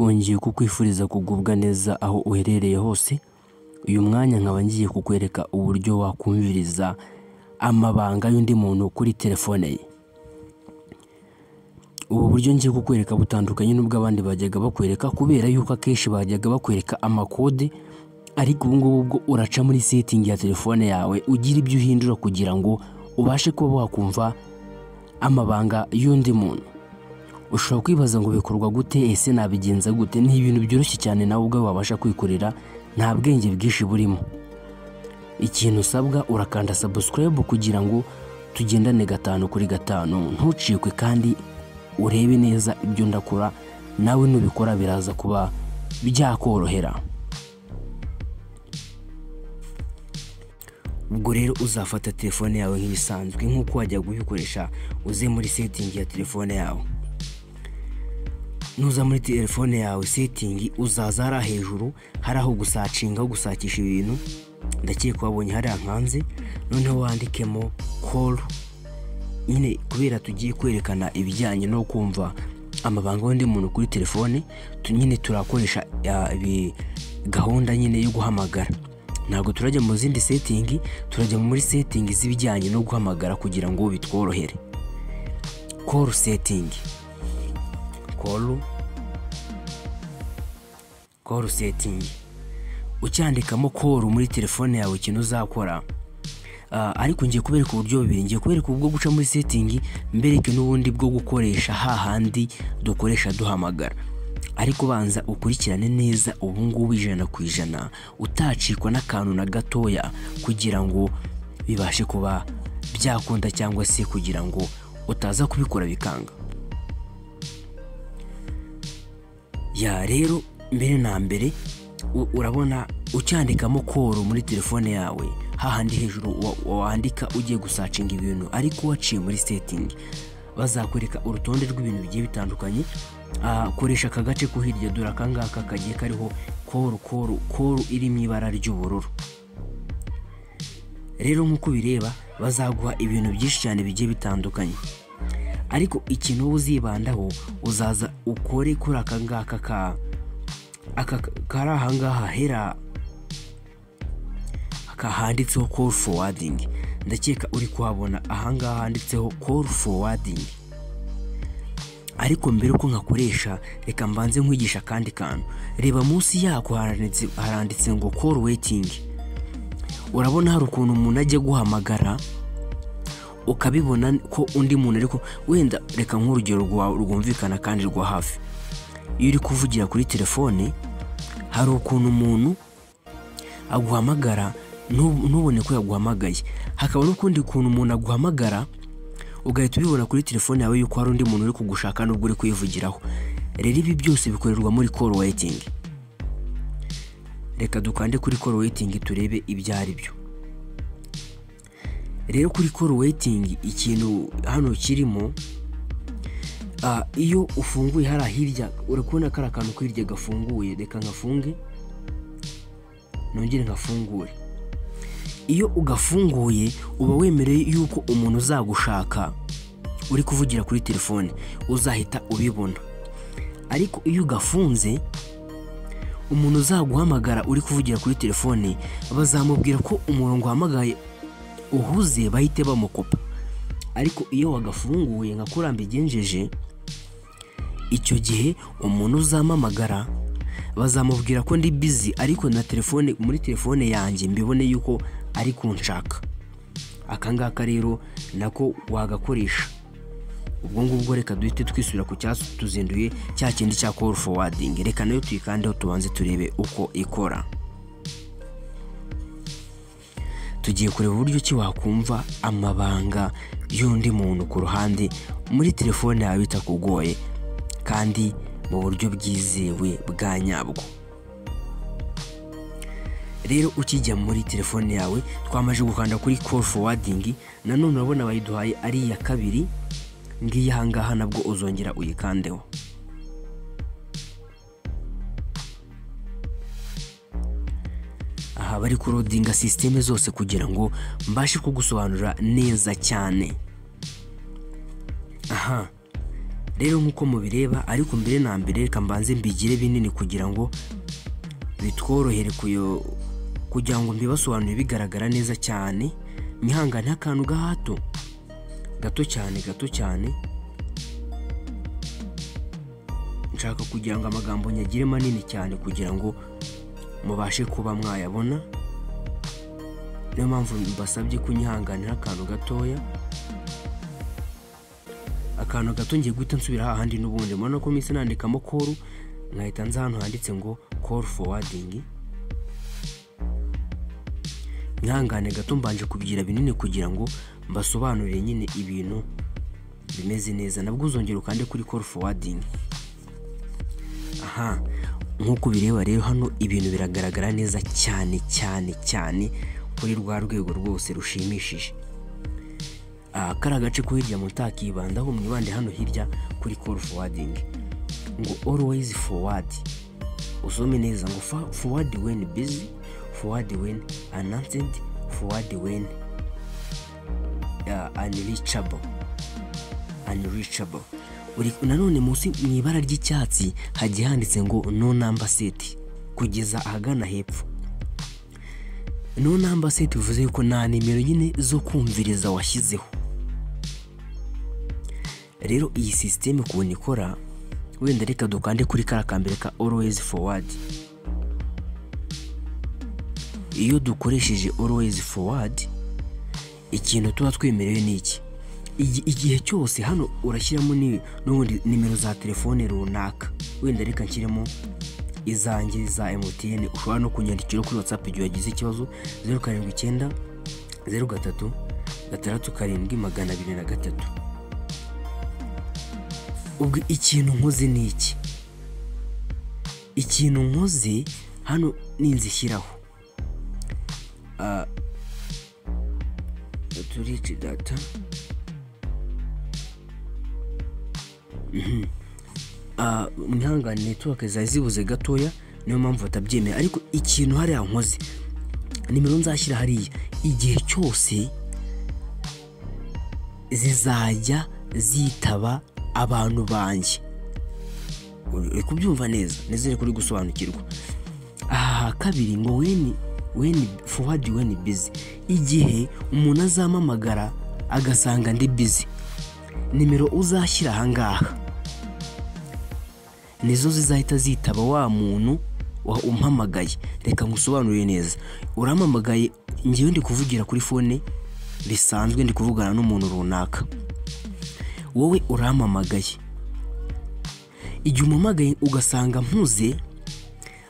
Twongeye kukwifuriza kugubwa neza aho uherereye hose. Uyu mwanya nkaba ngiye kukwereka uburyo wakumviriza amabanga y'undi muntu kuri telefone ye. Ubu buryo ngiye kukwereka butandukanye n'ubwo abandi bajyaga bakwereka, kubera yuko akenshi bajyaga bakwereka amakode, ariko ubu ngubu bwo uraca muri setting ya telefone yawe ugira ibyo uhindura kugira ngo ubashe kuba wakumva amabanga y'undi muntu. Ushobora kwibaza ngo bikorwa gute, ese nabigenza gute? Ni ibintu byoroshye cyane nawe ubwawe wabasha kwikorera, nta bwenge bwinshi burimo. Ikintu usabwa, urakanda subscribe kugira ngo tugendane gatanu kuri gatanu, ntucikwe kandi urebe neza ibyo ndakora, nawe nubikora biraza kuba byakorohera. Ubwo rero uzafata telefone yawe nk'ibisanzwe nk'uko wajya kuyikoresha, uze muri setting ya telefone yawe. Nuza muri telefone yawe setting, uzaza hariya hejuru hari aho gusacinga, aho gusakisha ibintu, ndakeka wabonye hariya nkanze. Noneho wandikemo call nyine, kubera tugiye kwerekana ibijyanye no kumva amabanga y'undi muntu kuri telefone, nyine turakoresha gahunda nyine yo guhamagara. Ntabwo turajya mu zindi setting, turajya muri setting z'ibijyanye no guhamagara kugira ngo bitworohere. Call setting, call setting, ucyandikamo call muri telefone yawe, ikintu uzakora, ariko ngiye kubereka uburyo bubiri. Ngiye kubereka ubwo guca muri setting, mbereke n'ubundi bwo gukoresha hahandi dukoresha duhamagara. Ariko banza ukurikirane neza ubu ngubu 100%, utacikwa n'akantu na gatoya, kugira ngo bibashe kuba byakunda, cyangwa se kugira ngo utaza kubikora bikanga. Ya rero mbere na mbere urabona ucyandikamo call muri telefone yawe, hahandi hejuru wandika ugiye gusacinga ibintu ariko waciye muri setting, bazakwereka urutonde rw'ibintu bigiye bitandukanye. Koresha aka gace ko hirya, dore aka ngaka kagiye kariho call, call, call iri mu ibara ry'ubururu. Rero nk'uko ubireba bazaguha ibintu byinshi cyane bigiye bitandukanye, ariko ikintu wowe uzibandaho, uzaza ukore kuri aka ngaka ka aka kari aha ngaha hera handitseho call forwarding. Ndakeka uri kuhabona aha ngaha handitseho call forwarding. Ariko mbere uko nkakoresha, reka mbanze nkwigisha akandi kantu. Reba munsi yako haranditse ngo call waiting. Urabona hari ukuntu umuntu ajya guhamagara ukabibona ko undi muntu, ariko wenda reka nk'urugero rwumvikana kandi rwa hafi. Iyo uri kuvugira kuri telefone, hari ukuntu umuntu aguhamagara ntubone ko yaguhamagaye, hakaba n'ukundi kuntu umuntu aguhamagara ugahita ubibona kuri telefone yawe yuko hari undi muntu uri kugushaka nubwo uri kuyivugiraho. Rero ibi byose bikorerwa muri call waiting. Reka dukande kuri call waiting turebe ibyo ari byo. Rero kuri call waiting ikintu hano kirimo, iyo ufunguye hariya hirya, uri kubona kari akantu ko hirya gafunguye. Reka nkafunge nongere nkafungure. Iyo ugafunguye uba wemereye yuko umuntu uzagushaka uri kuvugira kuri telefone uzahita ubibona. Ariko iyo ugafunze, umuntu uzaguhamagara uri kuvugira kuri telefone bazamubwira ko umurongo uhamagaye uhuze, bahite bamukopa. Ariko iyo wagafunguye nka kuriya mbigenjeje, icyo gihe umuntu uzampamagara bazamubwira ko ndi busy, ariko na telefone muri telefone yanjye mbibone yuko ari kunshaka. Aka ngaka rero nako wagakoresha. Ubwo ngubwo reka duhite twisubira ku cyatuzinduye, cya kindi cya call forwarding. Reka nayo tuyikandeho tubanze turebe uko ikora. Tugiye kureba uburyo ki wakumva amabanga y'undi muntu ku ruhande muri telefone yawe bitakugoye, kandi mu buryo bwizewe bwa nyabwo. Rero ukijya muri telefone yawe, twamaze gukanda kuri call forwarding, nanone urabona bayiduhaye ari iya kabiri ngiyi aha ngaha, nabwo uzongera uyikandeho. Aha bari kurodinga system zose kugira ngo mbashe kugusobanurira neza cyane. Aha Rero nk'uko mubireba, ariko mbere na mbere reka mbanze mbigire binini kugira ngo bitworohere kugira ngo mbibasobanurire bigaragara neza cyane. Mwihangane akantu gahato gato cyane gato cyane, nshaka kugira ngo amagambo nyagire manini cyane kugira ngo mubashe kuba mwayabona. Niyo mpamvu mbasabye kunyihanganira akantu gatoya, akantu gato. Ngiye guhita nsubira hahandi n'ubundi, murabona ko mpise nandikamo call, nkahita nza hano handitse ngo call forwarding. Mwihangane gato, mbanje kubigira binini kugira ngo mbasobanurire nyine ibintu bimeze neza. Nabwo uzongera ukande kuri call forwarding. Aha nk'uko ubireba rero, hano ibintu biragaragara neza cyane cyane cyane kuri rwa rwego rwose rushimishije. Kari agace ko hirya mutakibandaho, mwibande hano hirya kuri call forwarding ngo always forward. Usome neza ngo forward when busy, forward when unanswered, forward when unreachable, unreachable. Uri nanone munsi mu ibara ry'icyatsi hagiye handitse ngo no number set kugeza ahagana hepfo. No number set bivuze yuko nta nimero nyine zo kumviriza washyizeho. Rero iyi sisiteme ukuntu ikora, wenda reka dukande kuri kariya kambere ka always forward. Iyo dukoresheje always forward, ikintu tuba twemerewe ni iki? Igihe cyose hano urashyiramo n'ubundi nimero za telefone runaka. Wenda reka nshyiremo izanjye za MTN, ushobora no kunyandikira kuri WhatsApp igihe wagize ikibazo, 0790367203. Ubwo ikintu nkoze ni iki? Ikintu nkoze hano ninzishyiraho turici data, mwihangane, network zari zibuze gatoya, niyo mpamvu batabyemera. Ariko ikintu hariya nkoze, nimero nzashyira hariya igihe cyose zizajya zitaba abantu banjye. Uri kubyumva neza? Nizere ko uri gusobanukirwa. Aha kabiri ngo when forward when busy, igihe umuntu azampamagara agasanga ndi busy, nimero uzashyira ahangaha nizo zizahita zitaba wa muntu umpamagaye. Reka ngusobanurire neza. Urampamagaye, ngewe ndi kuvugira kuri phone bisanzwe, ndi kuvugana n'umuntu runaka, wowe urampamagaye. Igihe umpamagaye ugasanga mpuze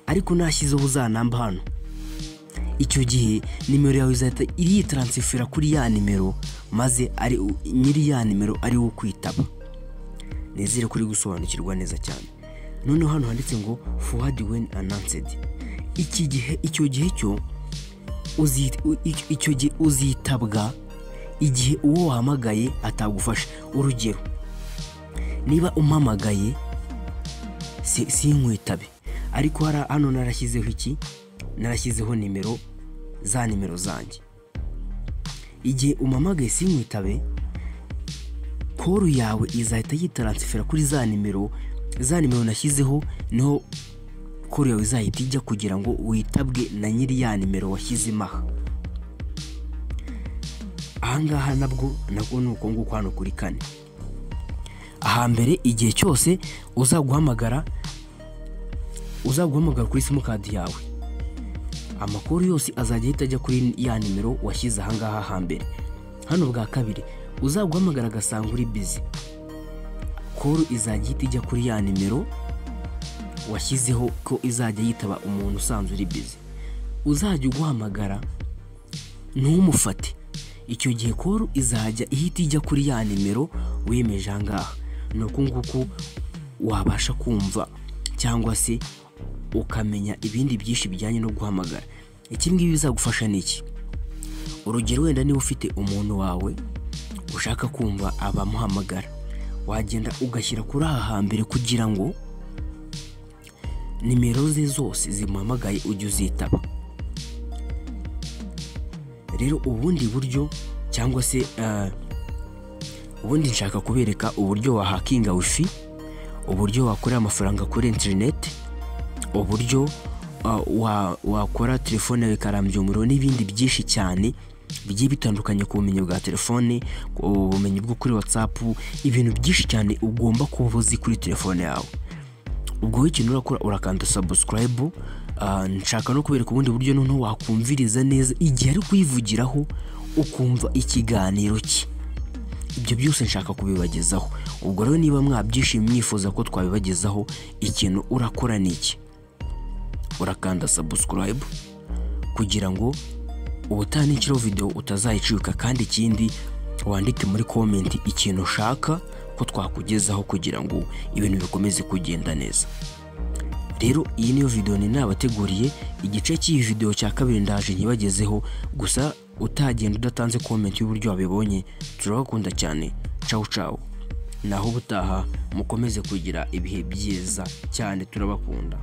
ariko nashyizeho za namba hano, icyo gihe nimero yawe izahita iriyitaransifera kuri ya nimero, maze ari nyiri ya nimero ari wo kwitaba. Nizere kuri gusobanukirwa neza cyane. Noneho hano handitse ngo forward when unanswered, iki gihe icyo gihe cyo icyo gihe uzitabwa igihe uwo wahamagaye atagufasha. Urugero, niba umpamagaye sinkwitabe, ariko hano narashyizeho iki? Narashyizeho nimero za nimero zanjye. Igihe umpamagaye sinkwitabe, call yawe izahita yitaransifera kuri za nimero, za nimero nashyizeho niho call yawe izahita ijya kugira ngo witabwe na nyiri ya nimero washyizemo aha. Ahangaha nabwo nabwo ni uko nguko. Hano kuri kane, ahambere, igihe cyose uzaguhamagara kuri simukadi yawe, amakuru yose azajya ahita ajya kuri ya nimero washyize ahangaha hambere. Hano bwa kabiri, uzaguhamagara agasanga uri busy, call izajya ihita ijya kuri ya nimero washyizeho ko izajya yitaba umuntu usanzwe uri busy. Uzajya uguhamagara ntumufate, icyo gihe call izajya ihita ijya kuri ya nimero wiyemeje ahangaha. Ni uku nguku wabasha kumva cyangwa se ukamenya ibindi byinshi bijyanye no guhamagara. Iki ngibi bizagufasha ni iki? Urugero, wenda niba ufite umuntu wawe ushaka kumva abamuhamagara, wagenda ugashyira kuri aha hambere kugira ngo nimero ze zose zimuhamagaye ujye uzitaba. Rero ubundi buryo cyangwa se Ubundi nshaka kubereka uburyo wahakinga wifi, uburyo wakorera amafaranga kuri interineti, uburyo wakora telefone yawe ikarambya umuriro n'ibindi byinshi cyane bigiye bitandukanye ku bumenyi bwa telefone, ubumenyi bwo kuri WhatsApp, ibintu byinshi cyane ugomba kuba uzi kuri telefone yawe. Ubwo wowe ikintu urakora, urakanda subscribe. Nshaka no kubereka ubundi buryo noneho wakumviriza neza igihe ari kuyivugiraho, ukumva ikiganiro cye. Ibyo byose nshaka kubibagezaho. Ubwo rero niba mwabyishimiye, mwifuza ko twabibagezaho, ikintu urakora ni iki? Urakanda subscribe kugira ngo ubutaha ninshyiraho video utazayicika. Kandi ikindi, wandike muri comment ikintu ushaka ko twakugezaho kugira ngo ibintu bikomeze kugenda neza. Rero iyi niyo video ni nabateguriye. Igice cy'iyi video cya kabiri ndaje nkibagezeho, gusa utagenda udatanze comment y'uburyo wabibonye. Turabakunda cyane. Ciao ciao, naho ubutaha. Mukomeze kugira ibihe byiza cyane, turabakunda.